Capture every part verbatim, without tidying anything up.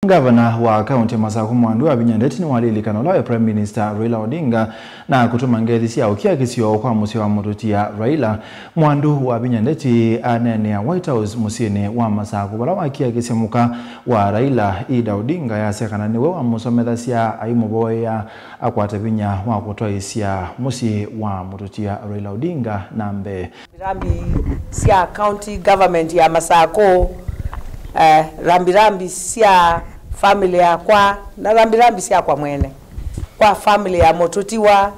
Ngavana wa kaunti ya Masaku Mwandu Wavinya Ndeti nĩwalilikana ũla waĩ Prime Minister Raila Odinga na kũtũma ngethi sya ũkiakisyo kwa mũsyĩ wa mũtũtia Raila. Mwandu Wavinya Ndeti aneenea White House mũsyĩnĩ wa Masaku vala wakiakisye mũka wa Raila, Ida Odinga, yasya kana nĩwe wamũsomethasya aimũvoyea akwate vinya wa kũtwaĩĩsya mũsyĩ wa mũtũtia Raila Odinga na mbee. Rambirambi sya county government ya Masaku, eh, rambirambi sya family yakwa, na rambirambi syakwa mwene kwa family ya mũtũtiwa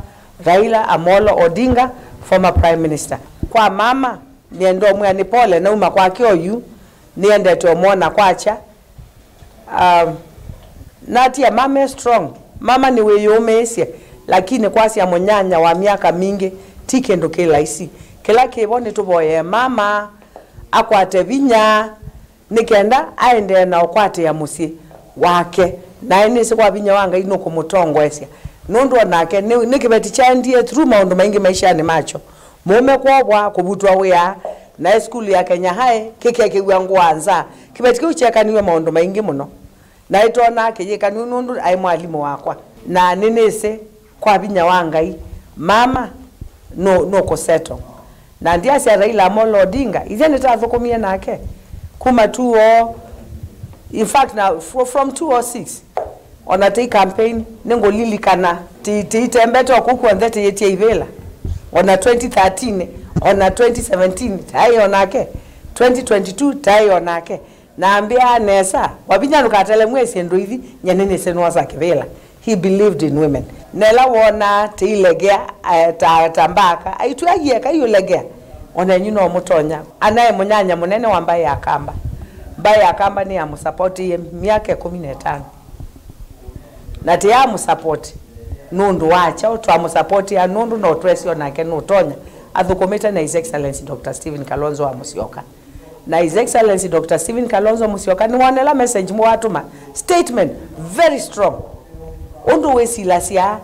Raila Amolo Odinga, former prime minister. Kwa mama, nĩenda ũmwĩa nĩ pole, nauma kwake oyu, nĩendete ũmwona kwakya. Um, natia mama e strong. Mama nĩwĩyũmĩĩsye, lakini kwasya mũnyanya wa myaka mingĩ ti kĩndũ kĩ laisi. Kĩla kĩvo nĩtũvoyee mama akwate vinya, nĩ kenda aendee na ũkwatĩa mũsyĩ wake. Naĩ nĩsĩ kwa vinya wa Ngai nũkũmũtongoesya, nũndũ o nake nĩ, nĩ kĩveti kyaendie through maũndũ maingĩ maishanĩ makyo. Mũũme kwovwa, kũvutwa wĩa, naĩ sukulu ya Kenya High kĩkekĩw'a ngũa nza. Kĩveti kĩu kyekaniw'e maũndũ maingĩ mũno. Naĩ tonaa kĩyĩkaniw'e nũndũ aĩ mwalimũ wakwa. Na nĩnĩsĩ kwa vinya wa Ngai, mama nũ, nũkũsettle. Na ndyasya Raila Amolo Odinga, ithyĩ nĩtathũkũmie nake kuma two oh, in fact, na fro-, from two oh six, ona tei campaign, nĩngũlilikana, ti, tiitembete o kũu kw'onthe tĩyĩtie ivĩla. Ona twenty thirteen, ona twenty seventeen, taĩ o nake. Twenty twenty-two, taĩ o nake. Na ambĩa nesa, Wavinya ndũkatelemw'e syĩndũ ithi, nyie nĩnĩsĩ nĩwosa kĩvĩla. He believed in women. Na ĩla wona tĩilegea, eh, ta, ta mbaka, aitwĩa yeka iũlegea, o nenyu no mũtonya. Anaĩ mũnyanya mũnene wa mbaĩ ya Kamba. Mbaĩ ya Kamba nĩyamũsapotĩie myaka ĩkũmi na ĩtano. Na tĩyamũsapoti nũndũ wa kyaũ, twamũsapotĩa nũndũ no twesĩ o nake nũtonya, athũkũmĩte na His Excellency Doctor Stephen Kalonzo wa Musyoka. Na His Excellency Doctor Stephen Kalonzo Musyoka nĩwonela message mwatũma, statement very strong. Ũndũ wĩsilasya,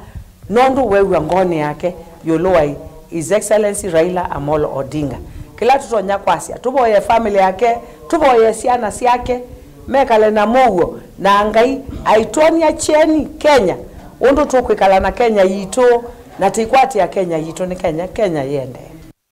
nũndũ weew'a ngoonĩ yake ĩũlũ wa His Excellency Raila Amolo Odinga. Kĩla tũtonya kwasya, tũvoye family yake, tũvoye syana syake, mekale na mũuo, na Ngai aitwony'a kyeni Kenya, ũndũ tũkwĩkala na Kenya yitũ, na tĩikwatĩa Kenya yitũ nĩ Kenya, Kenya yĩendee.